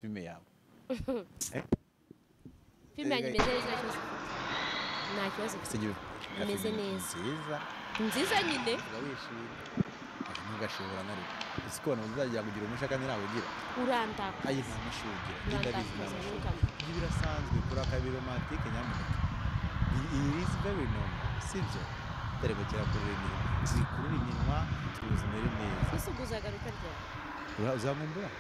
Filime yawe. Filime yanjye imeze neza, nta kibazo ifite. Nta kibazo ifite. Imeze neza. Nziza. Nziza nyine. Wishimye. Ntugashobora na rimwe. Uzi ko abantu bazagira kugira umusha kandi ntawe ugira. Urandakaza. Ayi nta musha ugira. Ndabizi nta musha. Urandakaza. Ibyo birasanzwe kurakara romantique nyamuneka. It is very normal. Sibyo? Dore bakira kurura iminwa. Zikurura iminwa tuzimere neza. Ese ubwo uzagaruka ryari? Uzamumbura?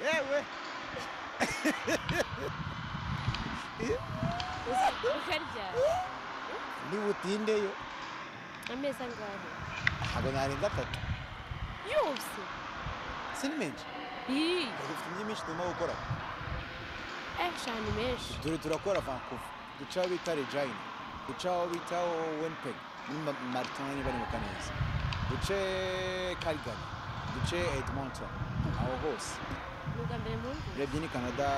Yewe. Uzagaruka ryari? Niba utindeyo. Amezi angahe? Ntabwo narenza 3. Yose. Si ni menshi? Dufite indi myinshi tugomba gukora. Sha ni menshi. Dore turakora Vancouver. Duca aho bita Regina. Duca aho bita Winnipeg. Muri Martin niba nibuka neza. Duce Calgary. Duce Edmonton. Aho hose. Ni ubwa mbere mwumva? Urebye ni Canada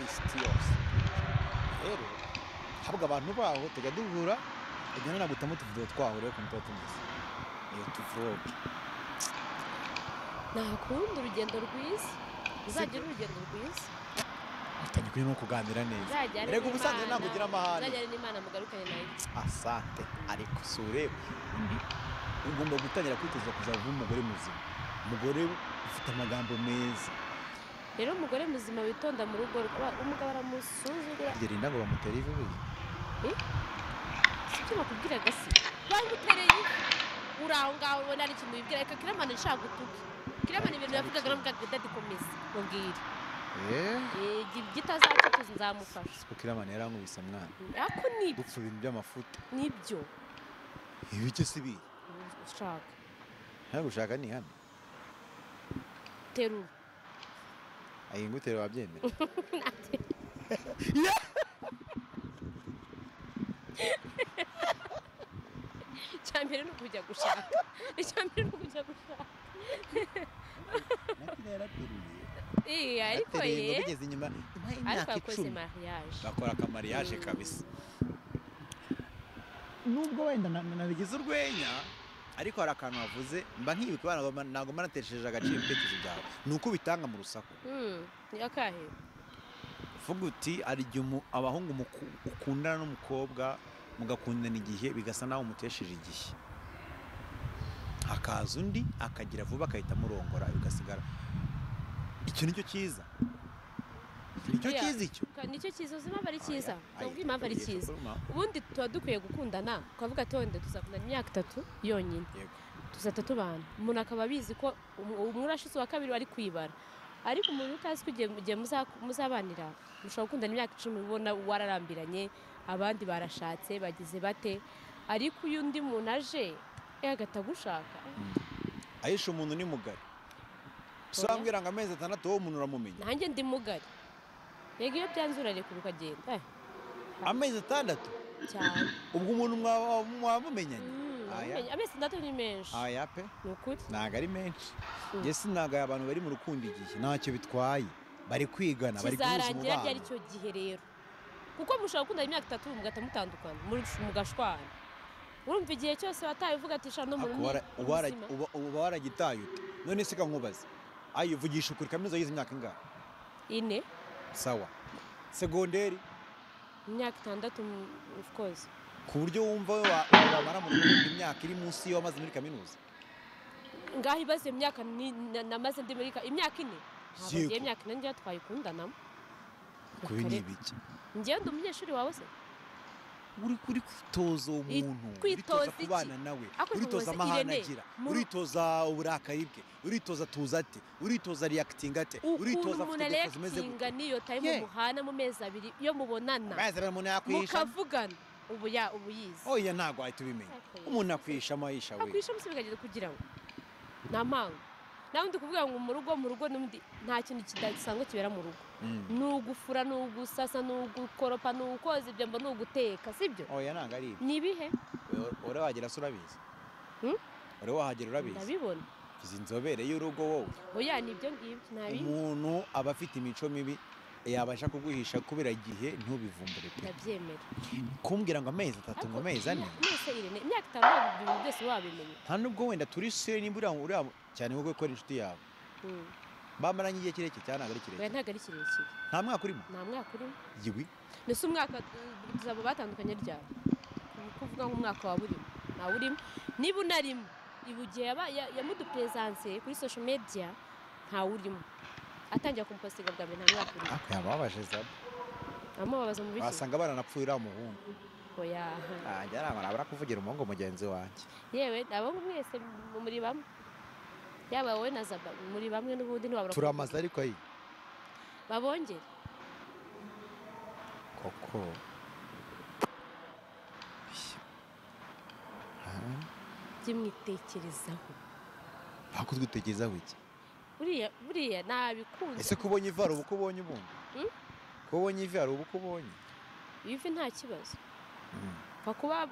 East yose. Rero habwa abantu baho tujya duhura tujya nagutamo utuvidewo twaho rero ukuntu tuba tumeze. Iyo tuvlog. Ntakunda urugendo rwiza. Uzagira urugendo rwiza. Utangiye kuri no kuganira neza. Rego ubusanzwe ntabwo ugira amahane. Uzajyane n'Imana mugarukane nayo. Asante. Ariko si ureba. Ugomba gutangira kwitoza kuzava umugore muzima. Umugore ufite amagambo meza. Rero umugore muzima witonda mu rugo umugabo aramusuzugura. Gerinda ngo bamutere ivi buri. Sicyo bakubwiraga se. Bamutereye ivi. Uraho ngaho ubona ari ikintu wibwira reka Kiramana nshaka gutuka. Kiramana ibintu yavugaga navugaga daddy komeza mubwire. Gitazacukuza nzamufasha. Siko Kiramana yarankubise mwana. Ako nibyo. Gupfa ibintu by'amafuti. Nibyo. Ibi cyo si bi. Ushaka. Ntabwo ushaka ni hano. Terura. Ayi ngutera wabyemera. Icyambere no kujya gushaka. Icyambere no kujya gushaka. Nakira yarateruye. Ariko ye bigeze inyuma ariko yakoze mariage. Bakora ka mariage kabisa. Nubwo wenda nabigize urwenya ariko hari akantu wavuze mba nkibuka bana ntago manatesheje agaciro ibitekerezo byawe. Nuko bitanga mu rusaku. Ni akahe? Vuga uti ari igihe abahungu ukundana n'umukobwa mugakundana igihe bigasa naho umutesheje igihe. Hakaza undi akagira vuba akahita murongora bigasigara. Icyo nicyo cyiza. Nicyo cyiza icyo. Nicyo cyiza uzima bari cyiza. Nubwo impamvu ari cyiza. Ubundi tuba dukwiye gukundana ukavuga ati wenda tuzakundana imyaka 3 yonyine. Tuzata tubana. Umuntu akaba abizi ko umurashize wa kabiri ari kwibara. Ariko umuntu utazi ko igihe muzabanira mushobora gukundana imyaka 10 ubona wararambiranye abandi barashatse bagize bate ariko uyu undi muntu aje agata gushaka. Ayisha umuntu ni mugari. Usambwira ngo amezi 6 wowe umuntu uramumenya. Nanjye ndi mugari. Yego iyo byanze urarekura ukagenda. Amezi 6? Cyane. Ubwo umuntu mwamumenyanye? Amezi 6 ni menshi. Aya pe. Ni ukuri. Ntago ari menshi. Njye sinagaye abantu bari mu rukundo igihe ntacyo bitwaye. Bari kwigana bari guhuza umubano. Kizarangira ryari icyo gihe rero. Kuko mushobora gukundana imyaka 3 mugata mutandukana mugashwana. Urumva igihe cyose wataye uvuga ati sha no mu uba waragitaye ute. None se kankubaze. Ayi vugisha ukuri kaminuza yize imyaka ingahe? 4. Sawa. Segonderi imyaka 6 of course. Ku buryo wumva wamara mu rukundo imyaka iri munsi yo wamaze muri kaminuza. Ngaho ibaze imyaka namaze ndi muri imyaka 4. Ntabwo imyaka 4 njye twayikundana. Kubi ni ibiki? Njye ndi umunyeshuri wawe se? Uri kuri kwitoza umuntu, uritoza kubana nawe, uritoza amahane agira, uritoza uburakari bwe, uritoza tuza ate, uritoza reacting ate, uritoza afite defo zimeze gute. Niyo time muhana mu mezi 2 iyo mubonana. Amezi 2 umuntu yakwisha. Mukavugana ubu ya ubu yize. Oya ntago ahita ubimenya. Umuntu akwisha amayisha we. Akwisha musibikageze kugira ngo nta mpanga. Nawe ndi kuvuga ngo mu rugo n'undi nta kintu kidasanzwe kibera mu rugo. Nugufura nugusasa nugukoropa nukoza ibyo mbo nuguteka sibyo? Oya ntago ari ibyo. Ni ibihe? Ore wagera se urabizi? Ore wahagera urabizi? Ndabibona. Izi nzobere y'urugo wowe. Oya ni ibyo ngibyo ntabizi. Umuntu aba afite imico mibi Yabasha kuguhisha kubera igihe ntubivumbure pe. Ndabyemera. Kumbwira ngo amezi 3 ngo amezi 4. Mwese Irene imyaka 5 ibintu byose wabimenye. Nta nubwo wenda turi sure nimba uriya cyane kuko ikora inshuti yawe. Bamaranye igihe kirekire cyane ntabwo ari kirekire. Oya ntabwo ari kirekire. Nta mwaka urimo? Nta mwaka urimo. Yiwi. Nese umwaka tuzaba batandukanye ryari? Kuvuga ngo umwaka wa burimo. Nta urimo. Niba unarimo ibugiye yamudupresence kuri social media nta urimo. Atangira kumupostinga bwa mbere nta mwaka urimo. Ako yababaje zabo. Amubabaza mu biki? Basanga baranapfuye uriya muhungu. Oya. Njye arabura kuvugira umuhungu mugenzi wanjye. Yewe abo mwese muri bamwe. Yaba wowe na Zaba muri bamwe n'ubundi ntiwabura. Turamaze ariko ayi. Babongere. Koko. Byimwitekerezaho. Bakutwitekerezaho iki? Buriya nabikunze. Ese kubonye ivi hari uko ubonye ubundi? Kubonye ivi hari uko ubonye? Ivi nta kibazo. Kuba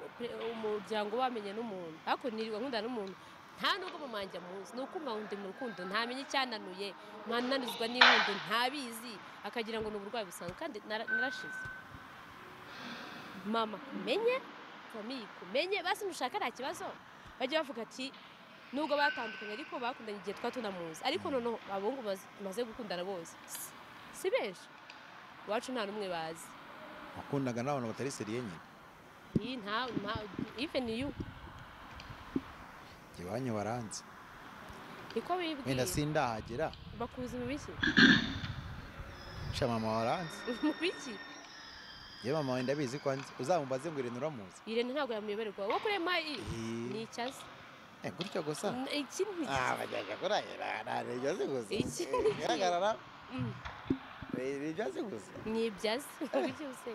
umuryango wamenye n'umuntu. Ariko nirirwa nkunda n'umuntu. Nta nubwo mama wanjye amuzi. Ni ukumva ngo ndi mu rukundo ntamenye icyandanuye, ntananizwa n'inkundo ntabizi, akagira ngo ni uburwayi busanzwe kandi narashize. Mama kumenye, famille kumenye, basi nushaka nta kibazo. Bajya bavuga ati nubwo batandukanye ariko bakundanye igihe twatunamuzi. Ariko noneho abahungu bamaze gukundana bose si benshi. Iwacu nta n'umwe bazi. Wakundaga n'abantu batari seriye nyine. Iyi nta even you. Iwanyu waranze. Niko bibwiye. Wenda sindahagera. Bakuzi mu biki? Sha mama waranze. Mu biki? Ye mama wenda bizi kwanze. Uzamubaze ngo Irene uramuzi. Irene ntabwo yamuyoberwa. Wo kuri MI ni icyazi. Gutyo gusa. Iki ni bajya kurahira nta byazi gusa. Iki hagarara. Ni byazi gusa. Ni byazi. Biki use?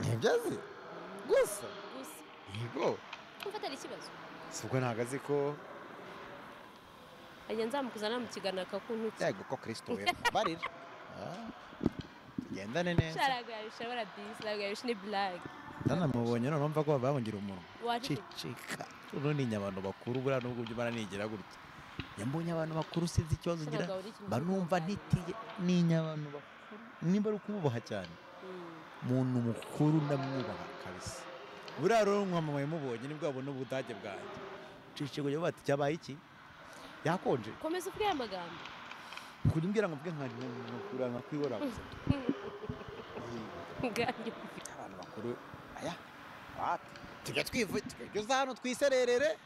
Ni byazi. Gusa. Gusa. Yego. Umva atari ikibazo. Subwo ntagazi ko ajya nzamukuzana mu kiganiro akakuntuki. Yego ko Kristo we barira. Tugendane neza. Sharago yabishobora disi, ntabwo yabisha ni blague. Ndanamubonye none numva ko babangira umunwa. Cicika. Uno ni abantu bakuru buriya nubwo byo baranigera gutya. Yambonye abantu bakuru sinzi ikibazo ngira. Banumva ntitiye ninya abantu bakuru. Nimba ari ukububaha cyane. Umuntu mukuru ndamwubaha kabisa. Buriya rero nka mama yamubonye nibwo abona ubudage bwanjye. Cicika yo bati cyabaye iki? Yakonje. Komeza uvuge aya magambo. Kujya umbwira ngo mvuge nka nkakura nka kwibora gusa. Ngange abantu bakuru aya wapi tujya twivuye tujya hano twisererere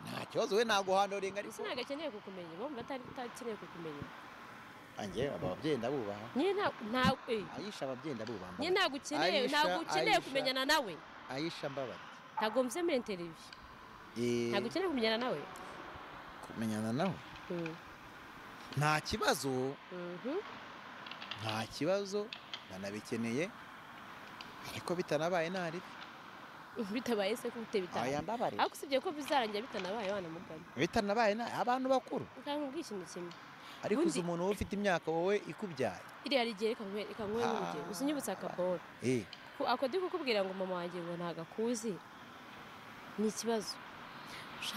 nta kibazo we naguhandoringa ariko ntabwo akeneye kukumenya bomba atakeneye kukumenya. Ange ababyeyi ndabubaha. Nyine nta Aisha ababyeyi ndabubaha. Nyine ntabwo ukeneye kumenyana nawe. Aisha mbabari. Ntabwo mvuze muri interview. Ntabwo ukeneye kumenyana nawe. Kumenyana nawe? Nta kibazo. Nta kibazo nanabikeneye ariko bitanabaye ntari. Bitabaye se kute bitanabaye. Aya mbabari. Ariko usibye ko bizarangira bitanabaye wana mugani. Bitanabaye na abantu bakuru. Nkangubwiye ikintu kimwe. Ariko uzi umuntu wowe ufite imyaka wowe ikubyaye. Iriya rigiye reka nkwe n'urugero. Uzinyibutsa akaboro. Ako ndi kukubwira ngo mama wanjye ngo ntagakuzi. Ni ikibazo.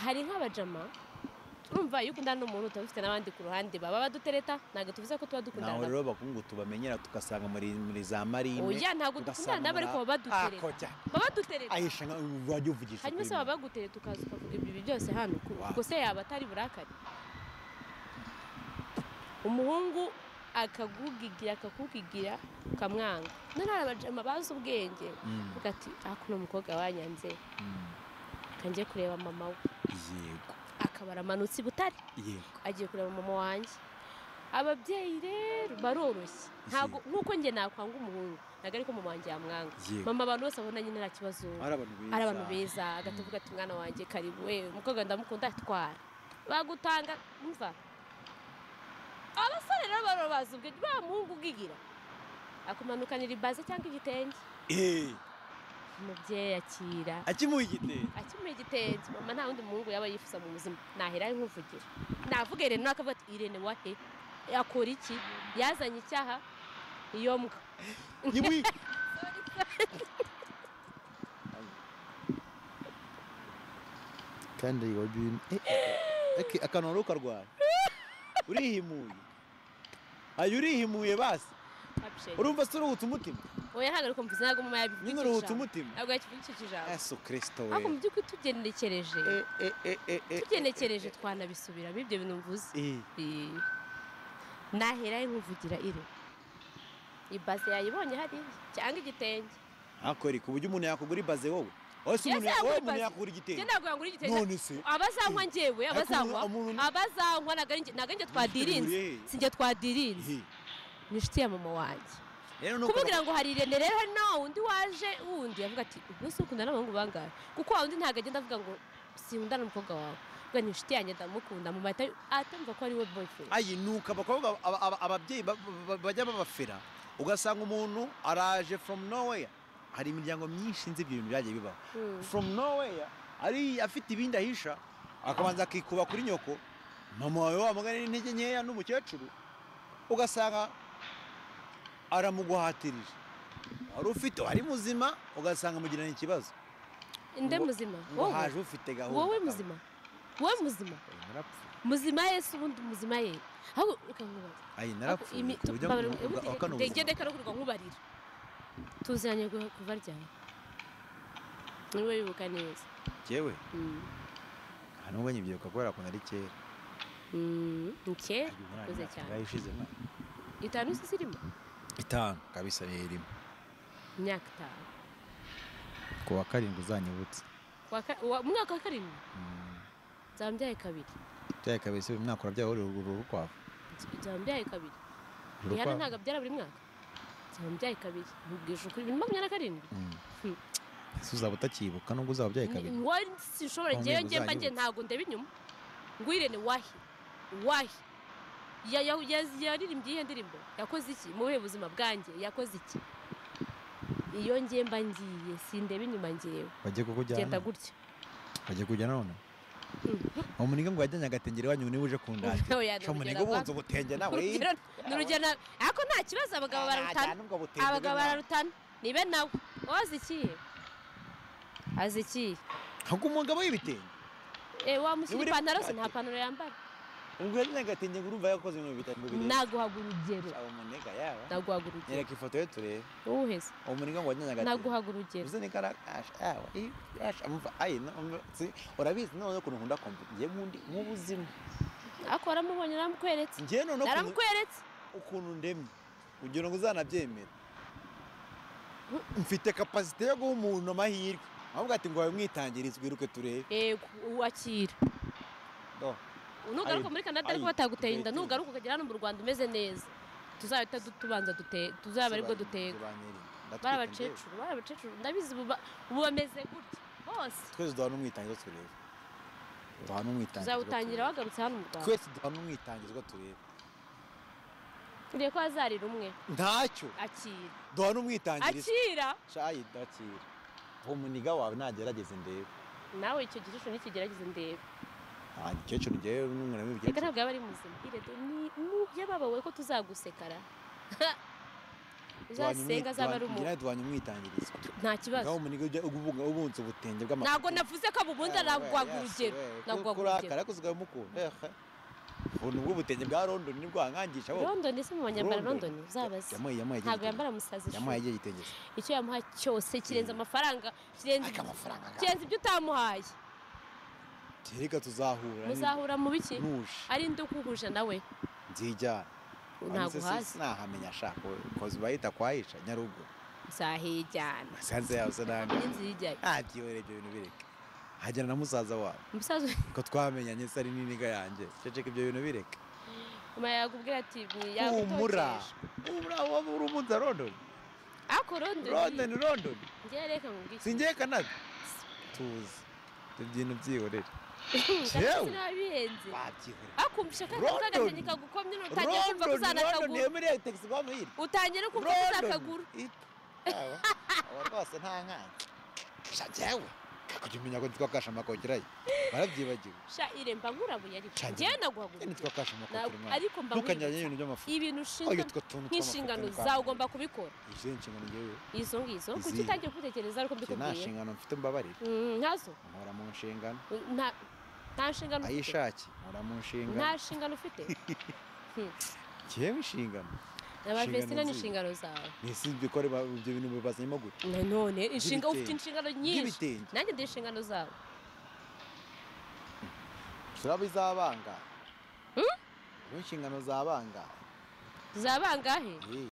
Hari nk'abajama urumva iyo ukundana n'umuntu utabifite n'abandi ku ruhande baba badutereta ntabwo tuvuze ko tuba dukundana. Nawe rero bakungu tubamenyera tugasanga muri za marine. Oya ntabwo dukundana nabo ariko baba badutereta. Baba badutereta. Aisha wajya uvugisha. Hanyuma se baba bagutereta ukaza ukavuga ibi byose hano ubwo se yaba atari burakari. Umuhungu akagugigira akakugigira ukamwanga. None abajama bazi ubwenge ugati akuno umukobwa wanyanze. Kanjye kureba mama we. Yego. Akabara amanutse Butare. Yego. Agiye kureba mama wanjye. Ababyeyi rero baroroshye. Ntago nkuko nge nakwanga umuhungu, ntago ariko mama wanjye yamwanga. Mama abantu bose abona nyine nta kibazo. Ari abantu beza, agatavuga ati mwana wanjye karibu we, umukobwa ndamukunda atwara. Bagutanga umva. Abasore rero barobaza ubwe ba muhungu ugigira. Akumanukanira ibaze cyangwa igitenge. Umubyeyi akira. Akimuha igitenge. Akimuha igitenge. Mama nta wundi muhungu yaba yifuza mu buzima. Nahera nkuvugira. Navuga Irene nakavuga ati Irene wahe? Yakora iki? Yazanye icyaha iyo mbwa. Yibwi. Kandi wabin akantu rukarwara. Urihimuye. Ayo urihimuye basi. Urumva se uruhutse umutima? Oya ntabwo ariko mvuze, ntabwo mama yabivuga. Nyine uruhutse umutima. Ntabwo yakivuga icyo kijambo. Yesu Kristo we. Ariko mu by'ukuri tugenekereje. Tugenekereje twanabisubiramo ibyo bintu mvuze. Nahera nkuvugira ire. Ibaze yayibonye hariya cyangwa igitenge. Akori ku buryo umuntu yakugura ibaze wowe. Ose umuntu yakugura igitenge. Ntabwo yagura igitenge. None se abazanywa njyewe abazanywa ntabwo njye twadirinze. Sinjye twadirinze. Ni inshuti ya mama wanjye. Kumubwira ngo hari Irene rero hari na wundi waje wundi avuga ati ubwo se ukunda n'abahungu bangahe? Kuko wa wundi ntabwo agenda avuga ngo sinkunda n'umukobwa wawe. Ubwo ni inshuti yanjye ndamukunda mu mata atumva ko ari we boyfriend. Ayi nuko abakobwa ababyeyi bajya babafera ugasanga umuntu araje from nowhere. Hari imiryango myinshi nzi ibyo bintu byagiye bibaho. From nowhere ari afite ibindi ahisha akabanza akikuba kuri nyoko mama wawe wamugana n'intege nkeya n'umukecuru ugasanga aramuguhatirije. Wari ufite wari muzima ugasanga mugirana ikibazo. Inde muzima? Wowe haje ufite gahunda. Wowe muzima? Wowe muzima? Muzima Yesu ubundi muzima ye. Ahubwo ukankubaza. Ayi narapfuye ku buryo ngende karakurwa nkubarira. Tuzanye kuva ryari? Niwe wibuka neza. Jewe? Hano ubonye ibyibuka kubera ko nari kera. Ni kera uze cyane. Yayishize mwana. 5 se zirimo? 5 kabisa irimo. Imyaka 5. Ku wa 7 uzanyibutse. Mu mwaka wa 7? Nzambyaye kabiri. Byaye kabiri se umwaka urabyaye uri urukwavu. Nzambyaye kabiri. Ihana ntago abyara buri mwaka. Nzambyaye kabiri. Nkubwije ukuri 2027. Ese uzaba utakibuka nubwo uzaba ubyaye kabiri? Ngo sinshobora ngewe ngiye mba ngiye ntago ndeba inyuma. Ngo Irene wahi. Wahi. Yaririmbye iyihe ndirimbo? Yakoze iki? Mu buhe buzima bwanjye yakoze iki? Iyo ngiye mba ngiye sindeba inyuma ngewe. Bagiye kukujyana. Genda gutya. Bagiye kujyana none. Umuniga ngo yajyanye agatengeri wanyu niwe uje kundata. Umuniga ubunze ubutenge nawe. Nurugero ariko nta kibazo abagabo bararutana. Abagabo bararutana. Nibe nawe. Wazi iki? Azi iki? Ahubwo umugabo w'ibitenge. Wamushyira ipantaro se nta pantaro yambara. Ubwo yajyanye agatenge ngo urumva yakoze ibintu bitatu bibiri. Naguhaga urugero. Umuniga yawe. Naguhaga urugero. Nyereka ifoto ye turebe. Uwuheze. Umuniga ngo wajyanye agatenge. Naguhaga urugero. Uze ni karasha yawe. Yasha ayi urabizi none ukuntu nkunda kombi. Ngiye nkundi nk'ubuzima. Ako waramubonye naramukweretse. Ngiye none naramukweretse. Ukuntu ndemye. Kugira ngo uzanabyemere. Mfite capacité yo guha umuntu amahirwe. Ahubwo ati ngo wawe mwitangirizwe iruke turebe. Yego uwakira. Do. Nugaruka muri Canada ariko bataguteye inda, nugaruka ukagera hano mu Rwanda umeze neza. Tuzahita tubanza dutega, tuzaba aribwo dutega. Barabacecuru ndabizi ubu bameze gutya bose. Twese duhana umwitangizo turebe. Duhana umwitangizo. Tuzawutangira wagarutse hano mu Rwanda. Twese duhana umwitangizo turebe. Turiye ko azarira umwe. Ntacyo. Akira. Duhana umwitangirizo. Akira. Shayi dakira. Umuniga wawe nagerageze ndebe. Nawe icyo gishusho nikigerageze ndebe. Igikecuru ngewe n'umwana w'ibikecuru. Reka ntabwo yaba ari muzima. Iredo ni yababawe ko tuzagusekara. Uzasenga azaba ari umuntu. Ngira duhanye umwitangirizo. Nta kibazo. Ngaho umuniga ujya ubunze ubutenge bw'amafuti. Ntabwo navuze ko abubunza naguhaga urugero. Naguhaga urugero. Ariko usigaye umukunda. Ubuntu bw'ubutenge bwa London nibwo wankangisha wowe. London se mu banyambara London uzabaze. Ntabwo yambara musazi. Yamuhaye igihe gitenge. Icyo yamuha cyose kirenze amafaranga, kirenze kirenze ibyo utamuhaye. Reka tuzahura. Muzahura mu biki? Ari ndo kuhuje nawe. Nzijyana. Ntabwo hazi. Nahamenya ashaka kozi bayita kwahisha Nyarugo. Nzahijyana. Sanze yawe se nanga. Nzijyana. Byihorere ibyo bintu bireke. Hajyana na musaza wawe. Musaza ko twamenyanye se ari n'iniga yanjye. Ceceka ibyo bintu bireke. Mama yakubwira ati yagutokeje. Humura wowe uri umunza London. Ako London. London. Ngiye reka nkubwire. Singiye Canada. Tuzi. Ibyo bintu byihorere. Yewe sinabihenze. Akumvisha kandi agatenge kagukomye utangiye kumva kuzanakagura. Utangiye kumva kuzakagura. Aba rwose nta nkange. Sha jewe. Kujya umenya ko nitwa kasha makokerayo. Barabyibagiwe. Sha iremba nkurabuye ariko. Ngiye naguhagura. Nitwa kasha makokera. Ariko mba ntukanyanye ibintu by'amafuti. Ibintu ushinzwe nk'inshingano zawe ugomba kubikora. Izo nshingano ngewe. Izo ngizo kuki utangiye kubitekereza ariko mbikubwiye. Nta nshingano mfite mbabarira. Ntazo. Nkora mu nshingano. Nta nshingano ufite. Ayishaki nkora mu nshingano. Nta nshingano ufite. Ngewe inshingano. Aba Inshingano Vestina ni zihe? inshingano zawe. Ese ibyo ibyo bintu bibazanyemo gute? Nanone inshinga By'ibitenge. ufite inshingano nyinshi. By'ibitenge. Nanjye ndi inshingano zawe. Turaba izabanga. Ubu inshingano zabanga. Zabangahe? Eh.